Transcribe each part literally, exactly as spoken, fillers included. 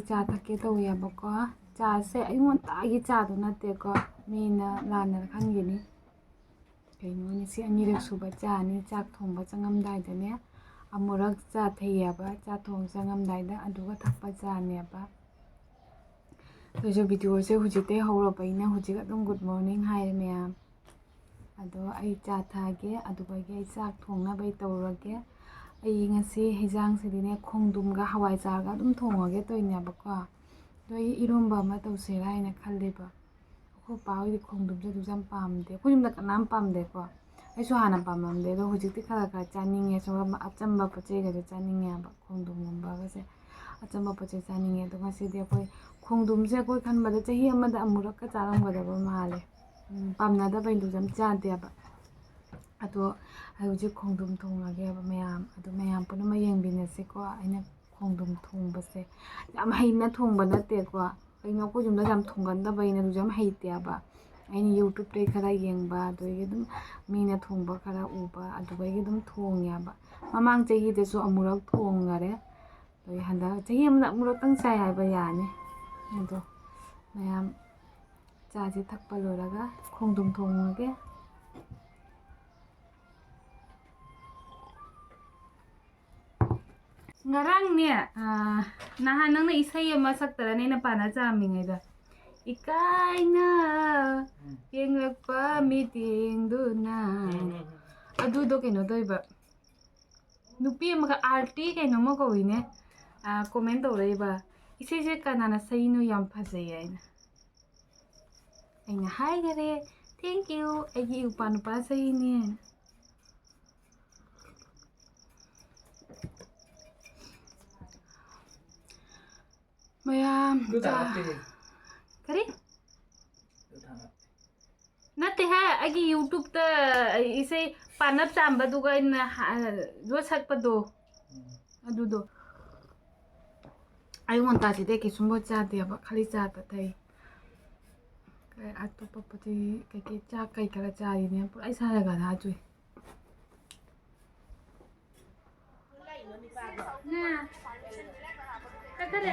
ꯆꯥ ꯊꯛꯀꯦ ꯇꯧꯋꯦꯕꯀꯣ꯫ ꯆꯥꯁꯦ ꯑꯌꯨꯛ ꯉꯟꯇꯥꯒꯤ ꯆꯥꯗꯣ ꯅꯠꯇꯦꯀꯣ, ꯃꯤꯅ ꯂꯥꯟꯅ ꯈꯟꯒꯤꯅꯤ꯫ ꯀꯩꯅꯣꯅꯤ, ꯁꯤ ꯑꯅꯤꯔꯛ ꯁꯨꯕ ꯆꯥꯅꯤ꯫ ꯆꯥꯛ ꯊꯣꯡꯕ ꯆꯪꯉꯝꯗꯥꯏꯗꯅꯦ ꯑꯃꯨꯔꯛ ꯆꯥ ꯊꯩꯌꯦꯕ, ꯆꯥꯛ ꯊꯣꯡ ꯆꯪꯉꯝꯗꯥꯏꯗ ꯑꯗꯨꯒ ꯊꯛꯄ ꯆꯥꯅꯦꯕ꯫ ꯑꯗꯨꯁꯨ videoꯁꯦ ꯍꯧꯖꯤꯛꯇꯩ ꯍꯧꯔꯕꯅꯤꯅ ꯍꯧꯖꯤꯛ ꯑꯗꯨꯝ good morning ꯍꯥꯏꯔꯦ ꯃꯌꯥꯝ꯫ ꯑꯗꯣ ꯑꯩ ꯆꯥ ꯊꯛꯑꯒꯦ, ꯑꯗꯨꯒ ꯑꯩ ꯆꯥꯛ ꯊꯣꯡꯅꯕ ꯑꯩ ꯇꯧꯔꯒꯦ꯫ ꯑꯩ ꯉꯁꯤ ꯍꯤꯟꯖꯥꯡꯁꯤꯗꯤꯅꯦ ꯈꯣꯡꯗ꯭ꯔꯨꯝꯒ ꯍꯋꯥꯏꯖꯥꯔꯒ ꯑꯗꯨꯝ ꯊꯣꯡꯉꯒꯦ ꯇꯧꯔꯤꯅꯦꯕꯀꯣ꯫ ꯑꯗꯣ ꯑꯩ ꯏꯔꯣꯝꯕ ꯑꯃ ꯇꯧꯁꯤꯔꯥ ꯍꯥꯏꯅ ꯈꯜꯂꯦꯕ꯫ ꯑꯩꯈꯣꯏ ꯄꯥ ꯍꯣꯏꯗꯤ ꯈꯣꯡꯗ꯭ꯔꯨꯝꯁꯦ ꯑꯗꯨꯁꯨ ꯌꯥꯝ ꯄꯥꯝꯗꯦ꯫ ꯑꯩꯈꯣꯏ ꯌꯨꯝꯗ ꯀꯅꯥꯝ ꯄꯥꯝꯗꯦꯀꯣ꯫ ꯑꯩꯁꯨ ꯍꯥꯟꯅ ꯄꯥꯝꯃꯝꯗꯦ, ꯑꯗꯣ ꯍꯧꯖꯤꯛꯇꯤ ꯈꯔ ꯈꯔ ꯆꯥꯅꯤꯡꯉꯦ꯫ ꯁꯨꯝ ꯑꯆꯝꯕ ꯄꯣꯠ ꯆꯩꯒꯁꯦ ꯆꯥꯅꯤꯡꯉꯦ ꯍꯥꯏꯕ, ꯈꯣꯡꯗ꯭ꯔꯨꯝꯒꯨꯝꯕꯒꯁꯦ꯫ ꯑꯆꯝꯕ ꯄꯣꯠ ꯆꯩ ꯆꯥꯅꯤꯡꯉꯦ꯫ ꯑꯗꯣ ꯉꯁꯤꯗꯤ ꯑꯩꯈꯣꯏ ꯈꯣꯡꯗ꯭ꯔꯨꯝꯁꯦ ꯑꯩꯈꯣꯏ ꯈꯟꯕꯗ ꯆꯍꯤ ꯑꯃꯗ ꯑꯃꯨꯔꯛꯀ ꯆꯥꯔꯝꯒꯗꯕ ꯃꯥꯜꯂꯦ꯫ ꯎꯝ, ꯄꯥꯝꯅꯗꯕꯩꯗꯨꯁꯨ ꯌꯥꯝ ꯆꯥꯗꯦꯕ꯫ ꯑꯗꯣ ꯑꯩ ꯍꯧꯖꯤꯛ ꯈꯣꯡꯗ꯭ꯔꯨꯝ ꯊꯣꯡꯉꯒꯦꯕ ꯃꯌꯥꯝ꯫ ꯑꯗꯣ ꯃꯌꯥꯝ ꯄꯨꯝꯅꯃꯛ ꯌꯦꯡꯕꯤꯅꯁꯤꯀꯣ꯫ ꯑꯩꯅ ꯈꯣꯡꯗ꯭ꯔꯨꯝ ꯊꯣꯡꯕꯁꯦ ꯌꯥꯝ ꯍꯩꯅ ꯊꯣꯡꯕ ꯅꯠꯇꯦꯀꯣ꯫ ꯀꯩꯅꯣ, ꯑꯩꯈꯣꯏ ꯌꯨꯝꯗ ꯌꯥꯝ ꯊꯣꯡꯒꯟꯗꯕꯩꯅꯦ, ꯑꯗꯨꯁꯨ ꯌꯥꯝ ꯍꯩꯇꯦꯕ꯫ ꯑꯩꯅ YouTubeꯇꯩ ꯈꯔ ꯌꯦꯡꯕ, ꯑꯗꯨꯗꯒꯤ ꯑꯗꯨꯝ ꯃꯤꯅ ꯊꯣꯡꯕ ꯈꯔ ꯎꯕ, ꯑꯗꯨꯗꯒꯤ ꯑꯗꯨꯝ ꯊꯣꯡꯉꯦꯕ꯫ ꯃꯃꯥꯡ ꯆꯍꯤꯗꯁꯨ ꯑꯃꯨꯔꯛ ꯊꯣꯡꯈꯔꯦ꯫ ꯑꯗꯨꯗꯒꯤ ꯍꯟꯗꯛ ꯆꯍꯤ ꯑꯃꯗ ꯑꯃꯨꯔꯛꯇꯪ ꯆꯥꯏ ꯍꯥꯏꯕ ꯌꯥꯅꯤ꯫ ꯑꯗꯣ ꯃꯌꯥꯝ ꯆꯥꯁꯦ ꯊꯛꯄ ꯂꯣꯏꯔꯒ ꯈꯣꯡꯗ꯭ꯔꯨꯝ ꯊꯣꯡꯉꯒꯦ꯫ ꯉꯔꯥꯡꯅꯦ, ꯑꯥ, ꯅꯍꯥꯟ ꯅꯪꯅ ꯏꯁꯩ ꯑꯃ ꯁꯛꯇꯔꯅꯦ, ꯑꯩꯅ ꯄꯥꯅ ꯆꯥꯝꯃꯤꯉꯩꯗ, "ꯏꯀꯥꯏꯅ ꯌꯦꯡꯂꯛꯄ ꯃꯤꯠꯌꯦꯡꯗꯨꯅ", ꯑꯗꯨꯗꯣ ꯀꯩꯅꯣ ꯇꯧꯏꯕ, ꯅꯨꯄꯤ ꯑꯃꯒ ꯑꯥꯔꯇꯤ ꯀꯩꯅꯣꯝꯃ ꯀꯧꯏꯅꯦ, ꯑꯥ, comment ꯇꯧꯔꯛꯏꯕ, "ꯏꯁꯩꯁꯦ ꯀꯅꯥꯅ ꯁꯛꯏꯅꯣ? ꯌꯥꯝ ꯐꯖꯩ" ꯍꯥꯏꯅ꯫ ꯑꯩꯅ ꯍꯥꯏꯈꯔꯦ, "Thank you, ꯑꯩꯒꯤ ꯏꯎꯄꯥ ꯅꯨꯄꯥ ꯁꯛꯏꯅꯦ"꯫ ꯃꯌꯥꯝ ꯑꯗꯨ ꯆꯥ-, ꯊꯥꯒꯠꯇꯦꯍꯦ꯫ ꯀꯔꯤ? ꯑꯗꯨ ꯊꯥꯒꯠꯇꯦ꯫ ꯅꯠꯇꯦꯍꯦ, ꯑꯩꯒꯤ YouTubeꯇ ꯏꯁꯩ ꯄꯥꯅꯞ ꯆꯥꯝꯕꯗꯨꯒ ꯑꯩꯅ ꯍꯥ-, ꯑꯗꯨꯒ ꯁꯛꯄꯗꯣ꯫ ꯎꯝ꯫ ꯑꯗꯨꯗꯣ꯫ ꯑꯌꯨꯛ ꯉꯟꯇꯥꯁꯤꯗꯤ ꯑꯩ ꯀꯩꯁꯨꯝꯕꯨ ꯆꯥꯗꯦꯕ, ꯈꯥꯂꯤ ꯆꯥ ꯊꯛꯏ꯫ ꯀꯩ ꯑꯇꯣꯞꯄ ꯄꯣꯠ ꯆꯩ ꯀꯩꯀꯩ ꯆꯥꯛ ꯀꯩ ꯈꯔ ꯆꯥꯔꯤꯅꯦ, ꯄꯨꯔꯥ ꯏꯁꯥ ꯖꯒꯥꯗ ꯍꯥꯞꯇꯣꯏ꯫ ꯉꯥ꯫ ꯀꯛꯊꯠꯂꯦ꯫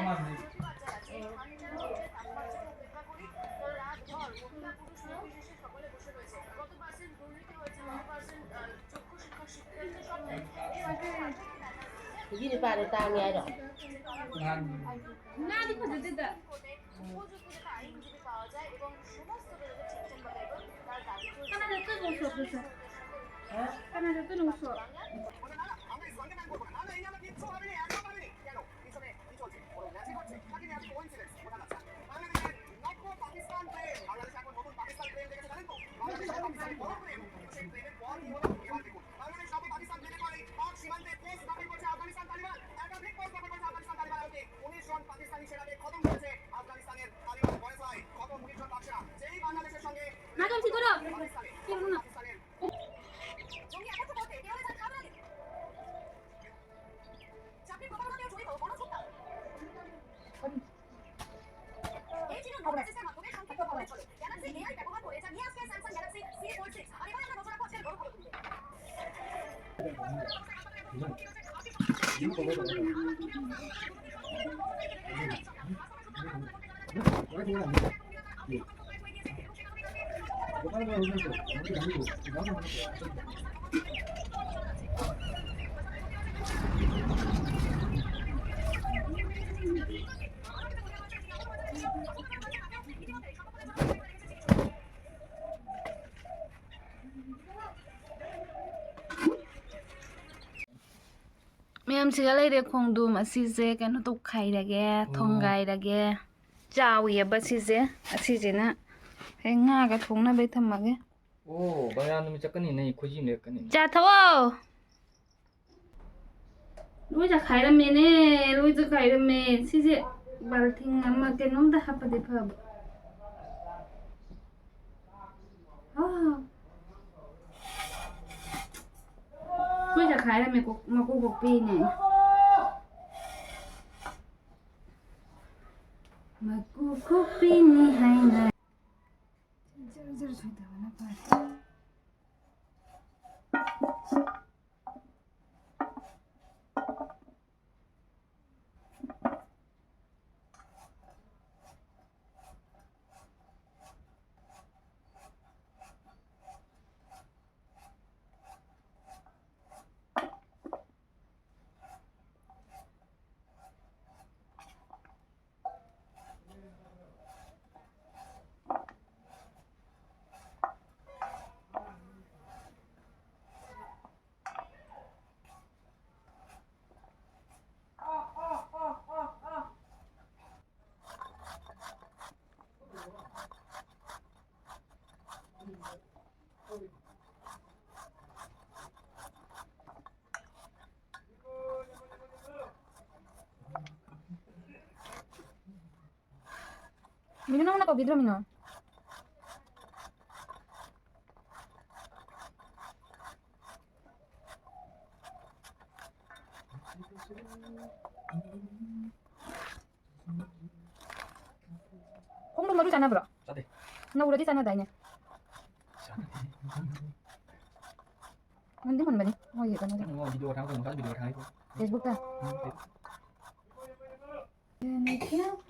ꯅꯨꯄꯤꯅ ꯇꯥꯡꯉꯦ ꯍꯥꯏꯔꯣ? ꯃꯌꯥꯝꯁꯤꯒ ꯂꯩꯔꯦ ꯈꯣꯡꯗ꯭ꯔꯨꯝ ꯑꯁꯤꯁꯦ ꯀꯩꯅꯣ ꯇꯧꯈꯥꯏꯔꯒꯦ, ꯊꯣꯡꯒꯥꯏꯔꯒꯦ꯫ ꯆꯥꯎꯋꯦꯕ ꯁꯤꯁꯦ꯫ ꯑꯁꯤꯁꯤꯅ ꯍꯌꯦꯡ ꯉꯥꯒ ꯊꯣꯡꯅꯕꯩ ꯊꯝꯃꯒꯦ꯫ ꯑꯣ, ꯕꯌꯥ ꯅꯨꯃꯤꯠ ꯆꯠꯀꯅꯤꯅꯦ, ꯈꯨꯖꯤ ꯂꯦꯛꯀꯅꯤ꯫ ꯆꯥ ꯊꯛꯑꯣ꯫ ꯂꯣꯏ ꯆꯈꯥꯏꯔꯝꯃꯦꯅꯦ, ꯂꯣꯏ ꯆꯈꯥꯏꯔꯝꯃꯦ꯫ ꯁꯤꯁꯦ ꯕꯥꯜꯇꯤꯟ ꯑꯃ ꯀꯩꯅꯣꯝꯗ ꯍꯥꯞꯄꯗꯤ ꯐꯕ꯫ ꯑꯥ꯫ ꯂꯣꯏ ꯆꯈꯥꯏꯔꯝꯃꯦ, ꯀꯣꯛ-, ꯃꯀꯨ ꯀꯣꯛꯄꯤꯅꯦ꯫ ꯃꯀꯨ ꯀꯣꯛꯄꯤꯅꯤ ꯍꯥꯏꯅ꯫ ꯖꯔ ꯖꯔ ꯁꯣꯏꯗꯕꯅ ꯐꯔꯦ꯫ ꯃꯤꯅꯨ, ꯅꯪꯅ ꯀꯧꯕꯤꯗ꯭ꯔꯣ ꯃꯤꯅꯨ? ꯈꯣꯡꯗ꯭ꯔꯨꯝ ꯃꯔꯨ ꯆꯥꯅꯕ꯭ꯔꯣ? ꯆꯥꯗꯦ꯫ ꯅꯧꯔꯗꯤ ꯆꯥꯅꯗꯥꯏꯅꯦ? ꯆꯥꯅꯗꯦ꯫ ꯃꯨꯟꯗꯤ ꯃꯨꯟꯕꯅꯤ ꯃꯣꯏꯒꯤ ꯀꯩꯅꯣꯗꯣ꯫ ꯅꯪ ꯚꯤꯗꯤꯑꯣ ꯊꯥꯒꯠꯄ ꯉꯝꯕ ꯚꯤꯗꯤꯑꯣ ꯊꯥꯒꯠꯄ꯫ ꯐꯦꯁꯕꯨꯛꯇ꯫ ꯎꯝ, ꯐꯦꯁꯕꯨꯛ꯫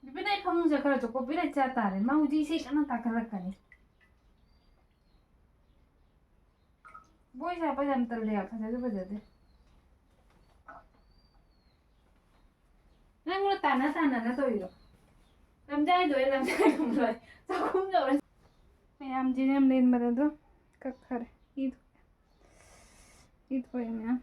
ꯕꯤꯕꯤꯅ, ꯑꯩ ꯐꯃꯨꯡꯁꯦ ꯈꯔ ꯆꯣꯀꯣ ꯄꯤꯔ ꯆꯥ ꯇꯥꯔꯦ꯫ ꯃꯥ ꯍꯧꯖꯤꯛ ꯏꯁꯩ ꯀꯟꯅ ꯇꯥꯈꯠꯂꯛꯀꯅꯤ꯫ ꯕꯣꯏ ꯁꯥꯕ ꯌꯥꯝ ꯇꯜꯂꯦ, ꯐꯖꯁꯨ ꯐꯖꯗꯦ꯫ ꯅꯪꯅ ꯇꯥꯟꯅ ꯇꯥꯟꯅꯅ ꯇꯧꯔꯤꯔꯣ? ꯂꯝꯖꯥꯏ ꯂꯣꯏ, ꯂꯝꯖꯥꯏ ꯂꯣꯏ꯫ ꯆꯥꯛꯈꯨꯝ ꯌꯧꯔꯦ꯫ ꯃꯌꯥꯝꯁꯤꯅ ꯌꯥꯝ ꯂꯦꯟꯕꯗ ꯑꯗꯨꯝ ꯀꯛꯈꯔꯦ꯫ ꯏ ꯊꯣꯛꯑꯦ꯫ ꯏ ꯊꯣꯛꯑꯦ ꯃꯌꯥꯝ꯫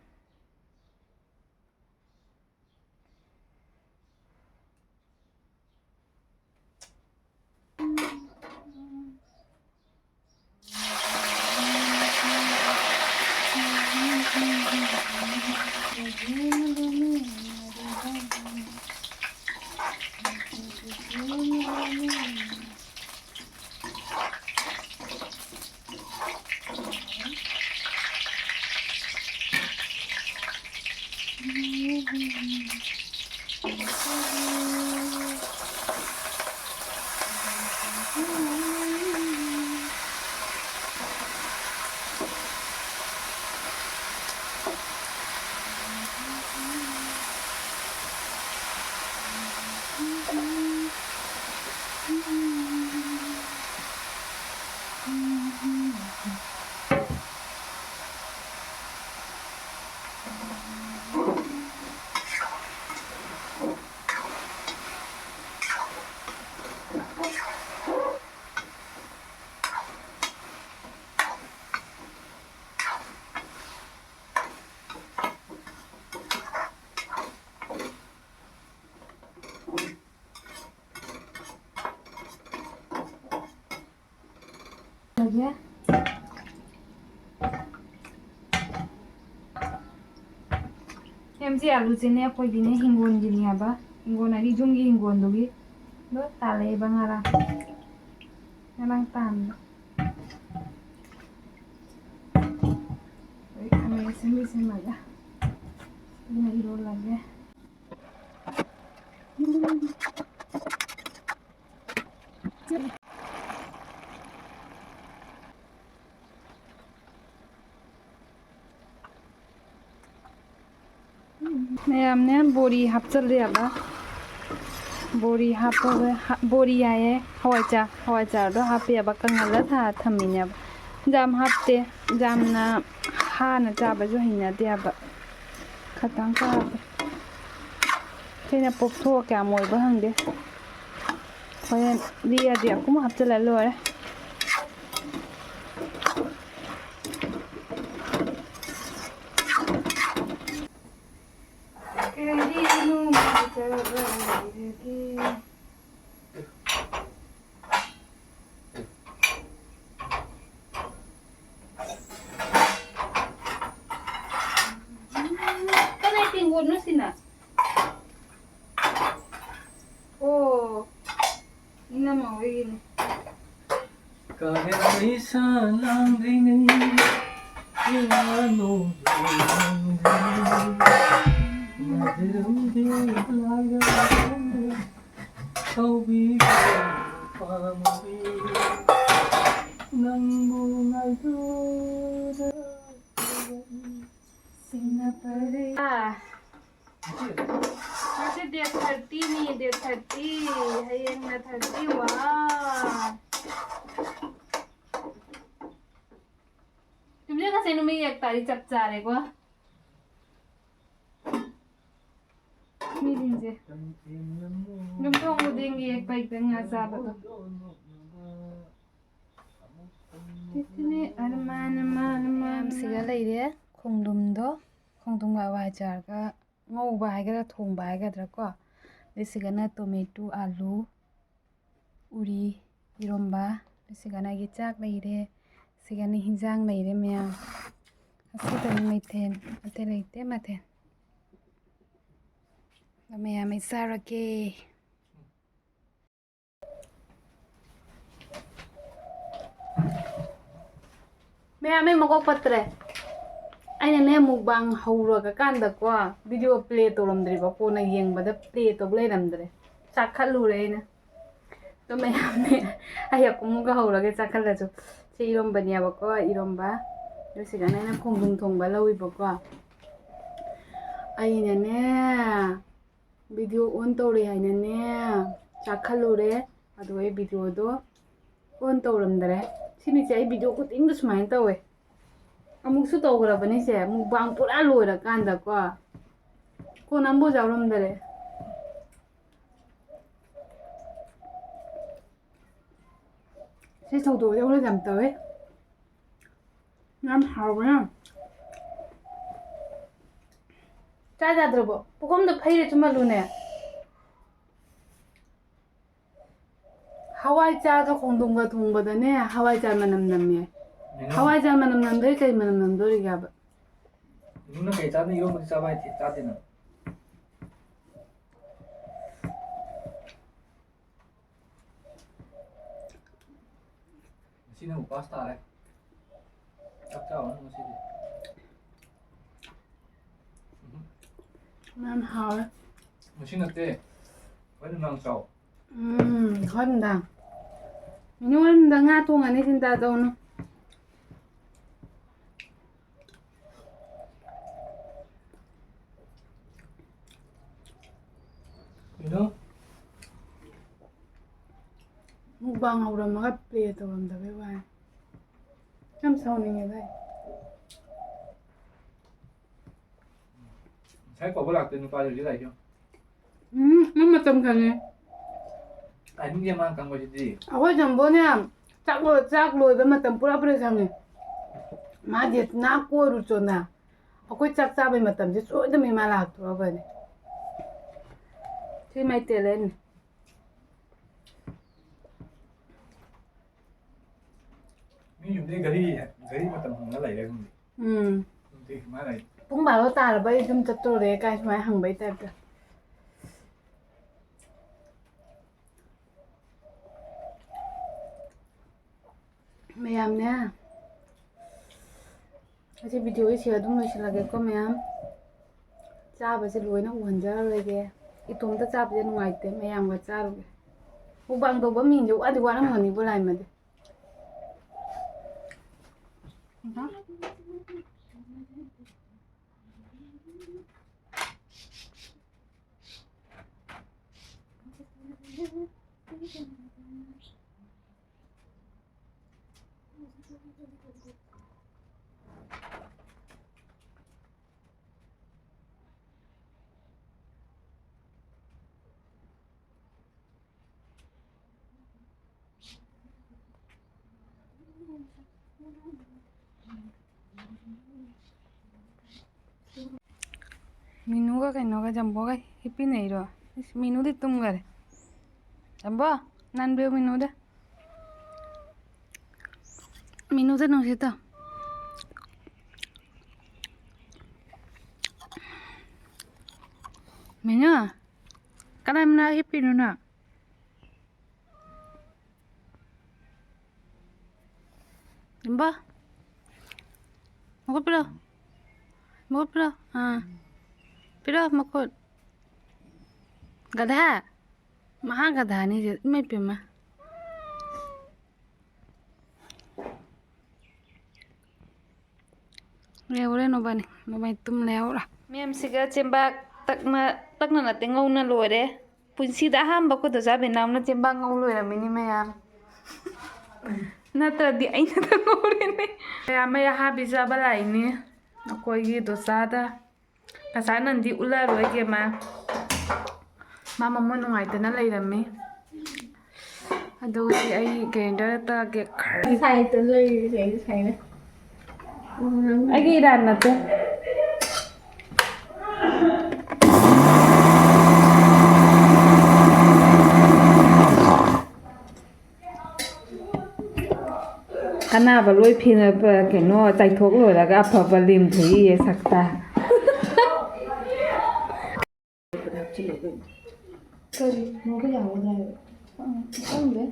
ꯁꯦꯝꯁꯦ ꯑꯂꯨꯁꯦꯅꯦ, ꯑꯩꯈꯣꯏꯒꯤꯅꯦ, ꯍꯤꯡꯒꯣꯜꯒꯤꯅꯦ ꯍꯥꯏꯕ, ꯍꯤꯡꯒꯣꯜ ꯍꯥꯏꯗꯤ ꯌꯨꯝꯒꯤ ꯍꯤꯡꯒꯣꯜꯗꯨꯒꯤ ꯂꯣꯏ ꯇꯥꯜꯂꯛꯑꯦꯕ ꯉꯔꯥꯡ, ꯉꯔꯥꯡ ꯇꯥꯟꯕ꯫ ꯑꯩ ꯈꯥꯃꯦꯟ ꯑꯁꯤꯟꯕꯤ ꯁꯦꯝꯃꯒ ꯑꯗꯨꯅ ꯏꯔꯣꯜꯂꯒꯦ꯫ ꯃꯌꯥꯝꯅꯦ ꯕꯣꯔꯤ ꯍꯥꯞꯆꯜꯂꯦꯕ꯫ ꯕꯣꯔꯤ ꯍꯥꯞꯄꯒ, ꯍꯥ-, ꯕꯣꯔꯤ ꯍꯥꯏꯌꯦ, ꯍꯋꯥꯏꯖꯥꯔ, ꯍꯋꯥꯏꯖꯥꯔꯗꯣ ꯍꯥꯞꯄꯦꯕ, ꯀꯪꯍꯜꯂ ꯊꯥ ꯊꯝꯃꯤꯅꯦꯕ꯫ ꯌꯥꯝ ꯍꯥꯞꯇꯦ, ꯌꯥꯝꯅ ꯍꯥꯅ ꯆꯥꯕꯁꯨ ꯍꯩꯅꯗꯦꯕ꯫ ꯈꯇꯪ ꯈꯛ ꯍꯥꯞꯄꯦ꯫ ꯑꯩꯈꯣꯏꯅ ꯄꯣꯞꯊꯣꯛꯑ ꯀꯌꯥꯝ ꯑꯣꯏꯕ ꯈꯪꯗꯦ꯫ ꯍꯣꯔꯦꯟ ꯂꯤꯔꯗꯤ ꯑꯃꯨꯛ ꯍꯥꯞꯆꯤꯜꯂ ꯂꯣꯏꯔꯦ꯫ ꯀꯔꯤꯅꯣ ꯃꯥꯒꯤ ꯆꯔꯛ ꯂꯩꯔꯒꯦ? ꯀꯅꯥꯏ ꯇꯦꯡꯀꯣꯠꯅꯣ ꯁꯤꯅ? ꯑꯣ, ꯏꯅꯝꯃ ꯍꯣꯏꯒꯤꯅꯦ꯫ ꯀꯥꯂꯦꯟ ꯃꯩꯁꯥ ꯂꯥꯡꯗ꯭ꯔꯤꯉꯩ ꯏꯃꯥ ꯅꯣꯡ ꯂꯥꯡꯗ꯭ꯔꯤꯉꯩ ꯉꯥꯏꯖꯔꯝꯒꯦ ꯂꯥꯏꯔꯕ ꯇꯧꯕꯤꯔꯣ꯫ ꯅꯪꯕꯨ ꯉꯥꯏꯗꯨꯅ ꯁꯤꯡꯅ ꯐꯔꯦ꯫ ꯑꯥ, ꯉꯁꯤ date thirty ꯅꯤ, date thirty꯫ ꯍꯌꯦꯡꯅ thirty one꯫ ꯌꯨꯝꯖꯀꯩꯁ ꯅꯨꯃꯤꯠ ꯌꯦꯛ ꯇꯥꯔꯗꯤ ꯆꯞ ꯆꯥꯔꯦꯀꯣ꯫ ꯃꯤꯁꯤꯡꯁꯦ ꯌꯨꯝꯊꯣꯡ ꯈꯨꯗꯤꯡꯒꯤ ꯌꯦꯛꯄ ꯍꯦꯛꯇ ꯉꯥ ꯆꯥꯕꯗꯣ꯫ ꯁꯤꯒ ꯂꯩꯔꯦ ꯈꯣꯡꯗ꯭ꯔꯨꯝꯗꯣ, ꯈꯣꯡꯗ꯭ꯔꯨꯝꯒ ꯍꯋꯥꯏꯖꯥꯔꯒ ꯉꯧꯕ ꯍꯥꯏꯒꯗ꯭ꯔꯥ, ꯊꯣꯡꯕ ꯍꯥꯏꯒꯗ꯭ꯔꯥ ꯀꯣ꯫ ꯑꯗꯩ ꯁꯤꯒꯅ tomato, ꯑꯂꯨ, ꯎꯔꯤ, ꯏꯔꯣꯝꯕ꯫ ꯁꯤꯒꯅ ꯑꯩꯒꯤ ꯆꯥꯛ ꯂꯩꯔꯦ꯫ ꯁꯤꯒꯅ ꯍꯤꯟꯖꯥꯡ ꯂꯩꯔꯦ ꯃꯌꯥꯝ꯫ ꯑꯁꯤꯗꯅꯤ ꯃꯩꯊꯦꯜ, ꯑꯇꯩ ꯂꯩꯇꯦ ꯃꯊꯦꯜ꯫ ꯑꯗꯣ ꯃꯌꯥꯝ ꯑꯩ ꯆꯥꯔꯒꯦ꯫ ꯃꯌꯥꯝ ꯑꯩ ꯃꯀꯣꯛ ꯄꯠꯇ꯭ꯔꯦ꯫ ꯑꯩꯅꯅꯦ mukbang ꯍꯧꯔꯒ ꯀꯥꯟꯗꯀꯣ video play ꯇꯧꯔꯝꯗ꯭ꯔꯤꯕ, ꯀꯣꯟꯅ ꯌꯦꯡꯕꯗ play ꯇꯧꯕ ꯂꯩꯔꯝꯗ꯭ꯔꯦ꯫ ꯆꯥꯛꯈꯠꯂꯨꯔꯦ ꯑꯩꯅ꯫ ꯑꯗꯣ ꯃꯌꯥꯝꯅꯦ, ꯑꯩ ꯑꯃꯨꯛꯀ ꯍꯧꯔꯒꯦ ꯆꯥꯛꯈꯠꯂꯁꯨ꯫ ꯁꯤ ꯏꯔꯣꯝꯕꯅꯦꯕꯀꯣ, ꯏꯔꯣꯝꯕ꯫ ꯑꯗꯨ ꯁꯤꯗꯅ ꯑꯩꯅ ꯈꯣꯡꯗ꯭ꯔꯨꯝ ꯊꯣꯡꯕ ꯂꯧꯏꯕꯀꯣ꯫ ꯑꯩꯅꯅꯦ video on ꯇꯧꯔꯦ ꯍꯥꯏꯅꯅꯦ ꯆꯥꯛꯈꯠꯂꯨꯔꯦ꯫ ꯑꯗꯨꯒ ꯑꯩ videoꯗꯣ on ꯇꯧꯔꯝꯗꯔꯦ꯫ ꯁꯤꯅꯤꯁꯦ ꯑꯩ video ꯈꯨꯗꯤꯡꯗ ꯁꯨꯃꯥꯏꯅ ꯇꯧꯋꯦ꯫ ꯑꯃꯨꯛꯁꯨ ꯇꯧꯈ꯭ꯔꯕꯅꯤꯁꯦ, mukbang ꯄꯨꯔꯥ ꯂꯣꯏꯔꯀꯥꯟꯗꯀꯣ꯫ ꯀꯣꯟꯅ ꯑꯃꯐꯥꯎ ꯌꯥꯎꯔꯝꯗꯔꯦ꯫ ꯁꯤ ꯊꯧꯗꯣꯛ ꯌꯧꯔ ꯌꯥꯝ ꯇꯧꯋꯦ꯫ ꯌꯥꯝ ꯍꯥꯎꯕꯅ꯫ ꯆꯥ ꯌꯥꯗ꯭ꯔꯕꯣ? ꯄꯨꯈꯝꯗꯣ ꯐꯩꯔ ꯆꯨꯝꯍꯜꯂꯨꯅꯦ꯫ ꯍꯋꯥꯏꯖꯥꯔꯒ ꯈꯣꯡꯗ꯭ꯔꯨꯝꯒ ꯊꯣꯡꯕꯗꯅꯦ, ꯍꯋꯥꯏꯖꯥꯔ ꯃꯅꯝ ꯅꯝꯃꯦ꯫ ꯃꯤꯅꯝ꯫ ꯍꯋꯥꯏꯖꯥꯔ ꯃꯅꯝ ꯅꯝꯗ꯭ꯔꯗꯤ ꯀꯩ ꯃꯅꯝ ꯅꯝꯗꯣꯔꯤꯒꯦꯕ? ꯅꯪꯅ ꯀꯩ ꯆꯥꯗꯣꯏꯅꯣ? ꯏꯔꯣꯟꯕꯗꯤ ꯆꯥꯕ ꯍꯩꯇꯦ, ꯆꯥꯗꯦ ꯅꯪ꯫ ꯉꯁꯤꯅ ꯎꯄꯥꯁ ꯇꯥꯔꯦ꯫ ꯆꯥꯛ ꯆꯥꯔꯨꯔꯅꯨ ꯉꯁꯤꯗꯤ꯫ ꯎꯝ꯫ ꯌꯥꯝ ꯍꯥꯎꯋꯦ꯫ ꯉꯁꯤ ꯅꯠꯇꯦ꯫ ꯍꯣꯔꯦꯟ ꯅꯨꯡꯗꯥꯡ ꯆꯥꯎ꯫ ꯎꯝ, ꯍꯣꯔꯦꯟ ꯅꯨꯡꯗꯥꯡ꯫ ꯅꯣꯏꯔꯣꯝꯗ ꯉꯥ ꯊꯣꯡꯉꯅꯤ, ꯆꯤꯟꯇꯥ ꯇꯧꯅꯨ꯫ ꯀꯩꯅꯣ? ꯃꯨꯛꯕꯥꯡ ꯍꯧꯔꯝꯃꯒ ꯄ꯭ꯂꯦ ꯇꯧꯔꯝꯗꯕꯩ ꯋꯥꯅꯤ꯫ ꯌꯥꯝ ꯁꯥꯎꯅꯤꯡꯉꯦꯗ ꯑꯩ꯫ ꯉꯁꯥꯏ ꯀꯧꯕ ꯂꯥꯛꯇꯣꯏ ꯅꯨꯄꯥꯗꯣ ꯍꯧꯖꯤꯛ ꯂꯥꯛꯏꯁꯦ ꯌꯦꯡꯉꯣ꯫ ꯎꯝ, ꯃꯥ ꯃꯇꯝ ꯈꯪꯉꯦ꯫ ꯇꯥꯏꯃꯤꯡꯁꯦ ꯃꯥꯅ ꯈꯪꯕꯁꯤꯗꯤ꯫ ꯑꯩꯈꯣꯏ ꯖꯝꯕꯣꯅꯦ, ꯆꯥꯛ ꯂꯣꯏ-, ꯆꯥꯛ ꯂꯣꯏꯕ ꯃꯇꯝ ꯄꯨꯔꯥ ꯄꯨꯔꯥ ꯁꯪꯉꯦ꯫ ꯃꯥꯗꯤ ꯅꯥ ꯀꯣꯏꯔꯨꯆꯣꯅ꯫ ꯑꯩꯈꯣꯏ ꯆꯥꯛ ꯆꯥꯕꯩ ꯃꯇꯝꯁꯦ ꯁꯣꯏꯗꯅ ꯃꯥ ꯂꯥꯛꯇꯣꯔꯕꯅꯤ꯫ ꯁꯤ ꯃꯥꯏ ꯇꯦꯂꯦꯟꯅꯤ꯫ ꯃꯤ ꯌꯨꯝꯗꯩ ꯒꯥꯔꯤ, ꯒꯥꯔꯤ ꯃꯇꯝ ꯍꯪꯉ ꯂꯩꯔꯦ ꯈꯪꯗꯦ꯫ ꯎꯝ꯫ ꯈꯪꯗꯦ, ꯃꯥ ꯂꯩ꯫ ꯄꯨꯡ ꯕꯥꯔꯣ ꯇꯥꯔꯕ, ꯑꯩ ꯌꯨꯝ ꯆꯠꯇꯣꯔꯦ ꯀꯥꯏ ꯁꯨꯃꯥꯏꯅ ꯍꯪꯕꯩ ꯇꯥꯏꯞꯇ꯫ ꯃꯌꯥꯝꯅꯦ, ꯑꯁꯤ ꯚꯤꯗꯤꯑꯣꯁꯦ ꯁꯤꯗ ꯑꯗꯨꯝ ꯂꯣꯏꯁꯤꯜꯂꯒꯦꯀꯣ ꯃꯌꯥꯝ꯫ ꯆꯥꯕꯁꯦ ꯂꯣꯏꯅ ꯎꯍꯟꯖꯔꯔꯣꯏꯒꯦ꯫ ꯏꯇꯣꯝꯇ ꯆꯥꯕꯁꯦ ꯅꯨꯡꯉꯥꯏꯇꯦ, ꯃꯌꯥꯝꯒ ꯆꯥꯔꯨꯒꯦ꯫ ꯃꯨꯛꯕꯥꯡ ꯇꯧꯕ ꯃꯤꯁꯦ ꯋꯥꯗꯤ ꯋꯥꯔꯝꯒꯅꯤꯕꯨ ꯂꯥꯏꯃꯗꯤ꯫ ꯃꯤꯅꯨꯒ ꯀꯩꯅꯣꯒ ꯖꯝꯕꯣꯒ ꯍꯤꯞꯄꯤꯟꯅꯩꯔꯣ? ꯏꯁ, ꯃꯤꯅꯨꯗꯤ ꯇꯨꯝꯈꯔꯦ꯫ ꯖꯝꯕꯣ, ꯅꯥꯟꯕꯤꯌꯨ ꯃꯤꯅꯨꯗ꯫ ꯃꯤꯅꯨꯗ ꯅꯨꯡꯁꯤꯠꯇꯣ꯫ ꯃꯤꯅꯨ, ꯀꯅꯥꯏ ꯃꯅꯥꯛ ꯍꯤꯞꯄꯤꯅꯣ ꯅꯪ? ꯏꯝꯕ, ꯃꯈꯨꯠ ꯄꯤꯔꯛꯑꯣ꯫ ꯃꯈꯨꯠ ꯄꯤꯔꯛꯑꯣ꯫ ꯑꯥ꯫ ꯄꯤꯔꯛꯑꯣ ꯃꯈꯨꯠ꯫ ꯒꯙꯥ꯫ ꯃꯍꯥ ꯒꯙꯥꯅꯤ ꯁꯤ꯫ ꯏꯃꯥꯏ ꯄꯦꯝꯃ꯫ ꯂꯩꯍꯧꯔꯦ ꯅꯣꯕꯥꯅꯤ, ꯅꯣꯕꯥꯅꯤ ꯇꯨꯝ ꯂꯩꯍꯧꯔꯦ꯫ ꯃꯦꯝꯁꯤꯒ ꯆꯦꯡꯕꯥꯛ ꯇꯛꯅ, ꯇꯛꯅ ꯅꯠꯇꯦ, ꯉꯧꯅ ꯂꯣꯏꯔꯦ꯫ ꯄꯨꯟꯁꯤꯗ ꯑꯍꯥꯟꯕ ꯑꯩꯈꯣꯏ ꯗꯣꯆꯥ ꯕꯦꯅꯥꯝꯅ ꯆꯦꯡꯕꯥꯛ ꯉꯧ ꯂꯣꯏꯔꯝꯃꯤꯅꯤ ꯃꯌꯥꯝ꯫ ꯅꯠꯇ꯭ꯔꯗꯤ ꯑꯩꯅ ꯉꯧꯔꯦꯅꯦ꯫ ꯃꯌꯥꯝ ꯃꯩ ꯑꯍꯥꯕꯤ ꯆꯥꯕ ꯂꯥꯛꯏꯅꯤ ꯑꯩꯈꯣꯏꯒꯤ ꯗꯣꯆꯥꯗ꯫ ꯉꯁꯥꯏ ꯅꯪꯗꯤ ꯎꯠꯂꯔꯣꯏꯒꯦ ꯃꯥ꯫ ꯃꯥ ꯃꯃꯣꯟ ꯅꯨꯡꯉꯥꯏꯇꯅ ꯂꯩꯔꯝꯃꯤ꯫ ꯑꯗꯨꯒꯤ ꯑꯩ grinder ꯇꯛꯑꯒꯦ꯫ ꯁꯥꯏꯠꯇ ꯂꯩꯔꯤꯁꯦ ꯑꯩ ꯁꯥꯏꯅ꯫ ꯑꯩꯒꯤ ꯏꯔꯥꯟ ꯅꯠꯇꯦ꯫ ꯑꯅꯥꯕ ꯂꯣꯏ ꯐꯦꯡꯉ-, ꯀꯩꯅꯣ, ꯆꯥꯏꯊꯣꯛ ꯂꯣꯏꯔꯒ ꯑꯐꯕ ꯂꯦꯝꯊꯣꯛꯏꯌꯦ ꯁꯛꯇ꯫ ꯀꯔꯤ? ꯃꯣꯏꯒ ꯌꯥꯎꯒꯗ꯭ꯔꯥ ꯍꯥꯏꯕ? ꯈꯪꯗꯦ꯫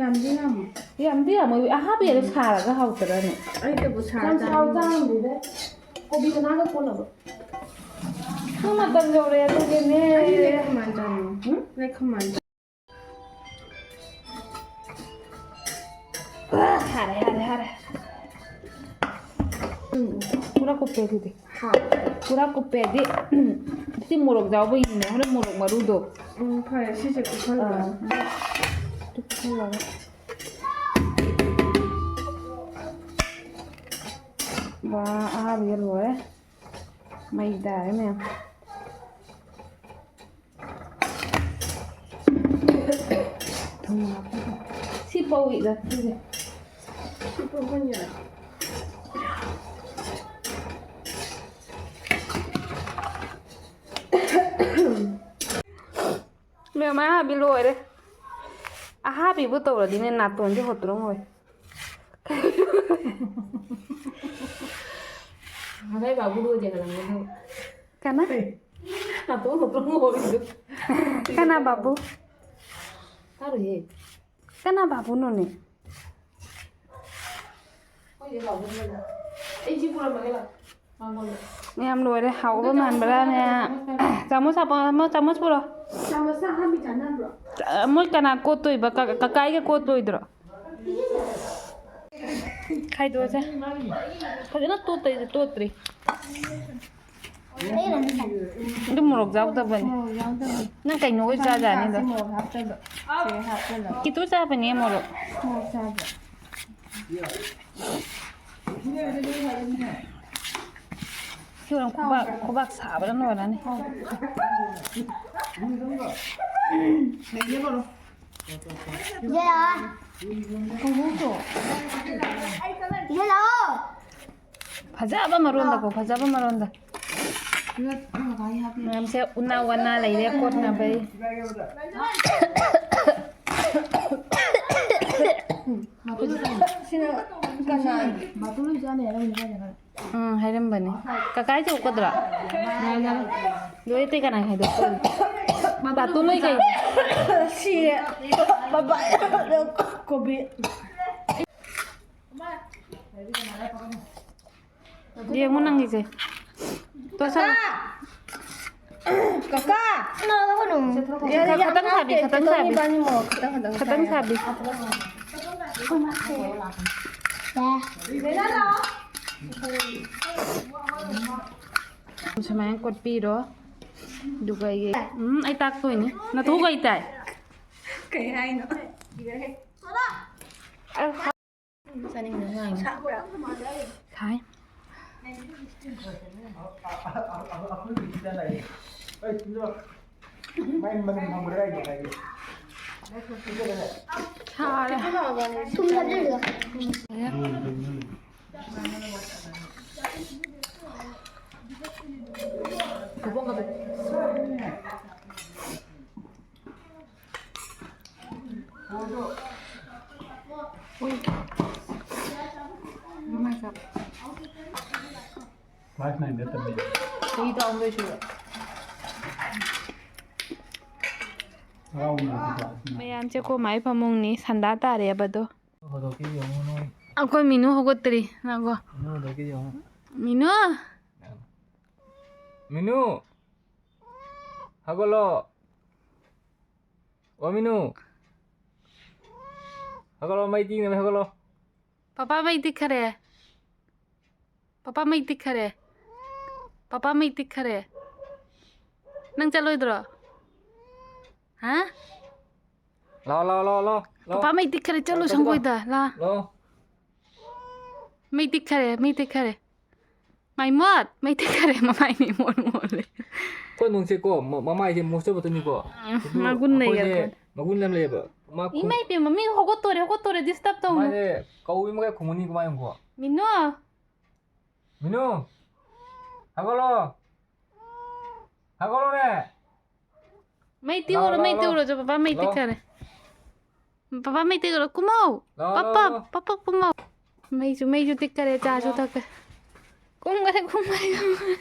ꯌꯥꯝꯗꯤ ꯌꯥꯝꯃꯣ꯫ ꯌꯥꯝꯗꯤ ꯌꯥꯝꯃꯣꯏ꯫ ꯑꯍꯥꯕꯤꯗꯣ ꯁꯥꯔꯒ ꯍꯥꯎꯇ꯭ꯔꯅꯦ? ꯑꯩꯗꯕꯨ ꯁꯥꯔ ꯌꯥꯝ ꯁꯥꯎ ꯆꯥꯅꯤꯡꯉꯦ꯫ ꯆꯥꯔꯝꯗꯦꯗ꯫ ꯀꯣꯕꯤ ꯃꯅꯥꯒ ꯀꯣꯠꯅꯕ꯫ ꯅꯪ ꯃꯇꯝ ꯌꯧꯔꯦ ꯑꯗꯨꯒꯤꯅꯦ꯫ ꯑꯩ ꯂꯩꯈꯃꯥꯟ ꯆꯥꯅꯤꯡꯉꯦ꯫ ꯎꯝ? ꯂꯩꯈꯃꯥꯟ꯫ ꯍꯥꯔꯦ, ꯍꯥꯔꯦ, ꯍꯥꯔꯦ꯫ ꯎꯝ, ꯄꯨꯔꯥ ꯀꯨꯞꯄꯦ ꯑꯗꯨꯗꯤ꯫ ꯍꯥꯎ꯫ ꯄꯨꯔꯥ ꯀꯨꯞꯄꯦꯗꯤ, ꯁꯤ ꯃꯣꯔꯣꯛ ꯌꯥꯎꯕꯒꯤꯅꯦ꯫ ꯍꯣꯔꯦꯟ ꯃꯣꯔꯣꯛ ꯃꯔꯨꯗꯣ꯫ ꯎꯝ, ꯐꯔꯦ, ꯁꯤꯁꯦ ꯀꯨꯞꯁꯜꯂꯒ꯫ ꯑꯥ꯫ ꯀꯨꯞꯁꯜꯂꯒ꯫ ꯋꯥ, ꯑꯍꯥꯕꯤꯒ ꯂꯣꯏꯔꯦ꯫ ꯃꯩ ꯇꯥꯔꯦ ꯃꯌꯥꯝ꯫ ꯊꯨꯝ ꯍꯥꯞꯄꯒ꯫ ꯁꯤ ꯄꯧꯏꯗ, ꯁꯤꯁꯦ꯫ ꯁꯤ ꯄꯧꯍꯟꯒꯦꯔꯥ? ꯃꯦꯝ, ꯑꯍꯥꯕꯤ ꯂꯣꯏꯔꯦ꯫ ꯑꯍꯥꯕꯤꯕꯨ ꯇꯧꯔꯗꯤꯅꯦ ꯅꯥꯇꯣꯟꯁꯦ ꯍꯣꯠꯇ꯭ꯔꯣ ꯉꯣꯏ꯫ ꯉꯁꯥꯏ ꯕꯥꯕꯨ ꯂꯣꯏꯗꯦ ꯈꯜꯂꯝꯒꯅꯤ꯫ ꯀꯅꯥ? ꯅꯥꯇꯣꯟ ꯍꯣꯠꯇ꯭ꯔꯣ ꯉꯣꯏꯗꯣ꯫ ꯀꯅꯥ ꯕꯥꯕꯨ? ꯇꯥꯔꯣꯏꯌꯦ꯫ ꯀꯅꯥ ꯕꯥꯕꯨꯅꯣꯅꯦ? ꯑꯩꯈꯣꯏꯗꯤ ꯕꯥꯕꯨꯅꯦ꯫ ꯑꯩ ꯁꯤ ꯄꯨꯔꯝꯃꯒꯦ ꯂꯥꯎ꯫ ꯃꯉꯣꯟꯗ꯫ ꯃꯌꯥꯝ ꯂꯣꯏꯔꯦ꯫ ꯍꯥꯎꯕ ꯃꯥꯟꯕ꯭ꯔꯥ ꯃꯌꯥꯝ? ꯆꯥꯃꯁ ꯍꯥꯞꯄꯣ, ꯆꯥꯃꯁ, ꯆꯥꯃꯁ ꯄꯨꯔꯣ꯫ ꯆꯥꯃꯁꯅ ꯑꯍꯥꯟꯕ ꯆꯥꯟꯅꯕ꯭ꯔꯣ? ꯑ, ꯃꯣꯏ ꯀꯅꯥ ꯀꯣꯠꯇꯣꯏꯕ? ꯀ-, ꯀꯀꯥꯏꯒ ꯀꯣꯠꯇꯣꯏꯗ꯭ꯔꯣ? ꯈꯥꯏꯗꯣꯛꯑꯁꯦ꯫ ꯐꯖꯅ ꯇꯣꯠꯇ꯭ꯔꯤꯗ, ꯇꯣꯠꯇ꯭ꯔꯤ꯫ ꯑꯗꯨ ꯃꯣꯔꯣꯛ ꯌꯥꯎꯗꯕꯅꯤ꯫ ꯃꯣꯔꯣꯛ ꯌꯥꯎꯗꯕꯅꯤ꯫ ꯅꯪ ꯀꯩꯅꯣ ꯑꯣꯏ ꯆꯥꯖꯥꯠꯅꯤꯗ꯫ ꯃꯣꯔꯣꯛ ꯍꯥꯞꯇꯕ꯫ ꯁꯤꯗ ꯍꯥꯞꯆꯜꯂꯒ꯫ ꯀꯤꯇꯨ ꯆꯥꯕꯅꯦ ꯃꯣꯔꯣꯛ꯫ ꯃꯣꯔꯣꯛ ꯆꯥꯕ꯫ ꯁꯤ ꯑꯣꯏꯔꯝ ꯈꯨꯕꯥꯛ, ꯈꯨꯕꯥꯛ ꯁꯥꯕꯅ ꯂꯣꯏꯔꯅꯤ꯫ ꯌꯥ꯫ ꯀꯧꯕꯧꯇꯣ꯫ ꯌꯥ ꯂꯥꯛꯑꯣ꯫ ꯐꯖꯕ ꯃꯔꯣꯟꯗꯀꯣ, ꯐꯖꯕ ꯃꯔꯣꯟꯗ꯫ ꯃꯌꯥꯝꯁꯦ ꯎꯅꯥ ꯋꯥꯅꯥ ꯂꯩꯔꯦ ꯀꯣꯠꯅꯕꯩ꯫ ꯁꯤꯅ ꯀꯅꯥ? ꯎꯝ, ꯍꯥꯏꯔꯝꯕꯅꯦ꯫ ꯀꯀꯥ ꯏꯆꯧ ꯀꯗ꯭ꯔꯥ? ꯂꯣꯏ ꯑꯇꯩ ꯀꯅꯥ ꯍꯥꯏꯗꯣꯛꯇꯣꯔꯤ? ꯕꯥꯇꯣꯟ ꯂꯣꯏ ꯀꯩ? ꯁꯤ ꯕꯕꯥ ꯀꯣꯕꯤ꯫ ꯌꯦꯡꯉꯨ ꯅꯪꯒꯤꯁꯦ꯫ ꯇꯣꯁꯜꯂꯣ꯫ ꯀꯀꯥ! ꯌꯥꯔꯦ, ꯌꯥꯝ ꯈꯇꯪ ꯁꯥꯕꯤ, ꯍꯥꯞꯇꯦ꯫ ꯈꯇꯪ ꯆꯦꯆꯧ ꯁꯥꯕꯤ꯫ ꯏꯕꯥꯅꯤ ꯃꯣꯔꯣꯛ ꯈꯇꯪ ꯈꯇꯪ ꯈꯇꯪ ꯆꯥꯏ ꯁꯥꯕꯤ꯫ ꯍꯥꯏꯕ꯫ ꯁꯨꯃꯥꯏꯅ ꯀꯣꯠꯄꯤꯔꯣ꯫ ꯑꯗꯨꯒ ꯑꯩꯒꯤ, ꯎꯝ, ꯑꯩ ꯇꯥꯛꯇꯣꯏꯅꯦ꯫ ꯅꯊꯧ ꯀꯩ ꯇꯥꯏ? ꯀꯩ ꯍꯥꯏꯅꯣ? ꯆꯥꯅꯤꯡꯕ ꯉꯥꯡꯉꯤ꯫ ꯁꯥꯕ꯭ꯔꯥ? ꯁꯥꯏ꯫ ꯁꯥꯔꯦ꯫ ꯊꯨꯝ ꯊꯥꯖꯤꯜꯂꯣ꯫ Class nine ꯗ ꯇꯝꯃꯤ꯫ ꯆꯍꯤ ꯇꯔꯥꯍꯨꯝꯗꯣꯏ ꯁꯨꯔꯦ꯫ ꯍꯔꯥꯎꯕ ꯅꯨꯃꯤꯠꯇꯣ class nine꯫ ꯃꯌꯥꯝꯁꯦ ꯑꯩꯈꯣꯏ ꯃꯥꯏ ꯐꯃꯨꯡꯅꯤ, ꯁꯟꯗꯥ ꯇꯥꯔꯦꯕ ꯑꯗꯣ꯫ ꯍꯧꯗꯣꯛꯀꯦ ꯌꯦꯡꯉꯨ ꯅꯣꯏ꯫ ꯑꯩꯈꯣꯏ ꯃꯤꯅꯨ ꯍꯧꯒꯠꯇ꯭ꯔꯤ, ꯉꯥꯏꯈꯣ꯫ ꯃꯤꯅꯨ ꯍꯧꯗꯣꯛꯀꯦ ꯌꯦꯡꯉꯨ꯫ ꯃꯤꯅꯨ! ꯃꯤꯅꯨ! ꯍꯧꯒꯠꯂꯣ꯫ ꯑꯣ ꯃꯤꯅꯨ꯫ ꯍꯧꯒꯠꯂꯣ, ꯃꯩ ꯇꯤꯡꯅꯕ ꯍꯧꯒꯠꯂꯣ꯫ ꯄꯄꯥ ꯃꯩ ꯇꯤꯛꯈꯔꯦ꯫ ꯄꯄꯥ ꯃꯩ ꯇꯤꯛꯈꯔꯦ꯫ ꯄꯄꯥ ꯃꯩ ꯇꯤꯛꯈꯔꯦ꯫ ꯅꯪ ꯆꯠꯂꯣꯏꯗ꯭ꯔꯣ? ꯍꯥ? ꯂꯥꯎ ꯂꯥꯎ ꯂꯥꯎ ꯂꯥꯎ ꯂꯥꯎ꯫ ꯄꯄꯥ ꯃꯩ ꯇꯤꯛꯈꯔꯦ, ꯆꯠꯂꯨ ꯆꯠꯂꯣ, ꯁꯪꯒꯣꯏꯗ꯫ ꯂꯥ꯫ ꯂꯥꯎ꯫ ꯃꯩ ꯇꯤꯛꯈꯔꯦ, ꯃꯩ ꯇꯤꯛꯈꯔꯦ꯫ ꯃꯥꯏ ꯃꯣꯠ! ꯃꯩ ꯇꯤꯛꯈꯔꯦ, ꯃꯃꯥꯏ ꯃꯤ ꯃꯣꯠ ꯃꯣꯠꯂꯦ꯫ ꯑꯩꯈꯣꯏ ꯅꯨꯡꯁꯤꯠꯀꯣ ꯃ- ꯃꯃꯥꯏꯁꯦ ꯃꯣꯠꯆꯕꯇꯅꯤꯀꯣ꯫ ꯎꯝ, ꯑꯗꯨ ꯃꯒꯨꯟ ꯂꯩ ꯑꯩꯈꯣꯏꯁꯦ ꯌꯥꯔꯛꯄꯅꯤ꯫ ꯃꯒꯨꯟ ꯌꯥꯝ ꯂꯩꯌꯦꯕ꯫ ꯃꯥ ꯈꯨ- ꯏꯃꯥ ꯏꯄꯦꯝꯃ, ꯃꯤ ꯍꯧꯒꯠꯇꯣꯔꯦ, ꯍꯧꯒꯠꯇꯣꯔꯦ, disturb ꯇꯧꯅꯨ꯫ ꯃꯥꯁꯦ ꯀꯧꯏ ꯃꯈꯩ ꯈꯨꯝꯃꯅꯤ ꯀꯃꯥꯏꯅ ꯈꯨꯝꯃꯣ? ꯃꯤꯅꯨ! ꯃꯤꯅꯨ! ꯍꯧꯒꯠꯂꯣ! ꯍꯧꯒꯠꯂꯣꯅꯦ! ꯃꯩ ꯇꯤꯛꯎꯔꯣ, ꯂꯥꯎ, ꯃꯩ ꯂꯥꯎ, ꯇꯤꯛꯎꯔꯣ, ꯄꯄꯥ ꯃꯩ ꯂꯥꯎ꯫ ꯇꯤꯛꯈꯔꯦ꯫ ꯄꯄꯥ ꯃꯩ ꯇꯤꯛꯎꯔꯣ, ꯀꯨꯝꯃꯧ! ꯂꯥꯎ, ꯄꯄꯥ, ꯂꯥꯎ, ꯂꯥꯎ꯫ ꯄꯄꯥ ꯀꯨꯝꯃꯧ! ꯃꯩꯁꯨ, ꯃꯩꯁꯨ ꯇꯤꯛꯈꯔꯦ, ꯆꯥꯁꯨ ꯊꯛꯈ꯭ꯔꯦ꯫ ꯀꯨꯝꯈꯔꯦ, ꯀꯨꯝꯈꯔꯦ, ꯀꯨꯝꯈꯔꯦ꯫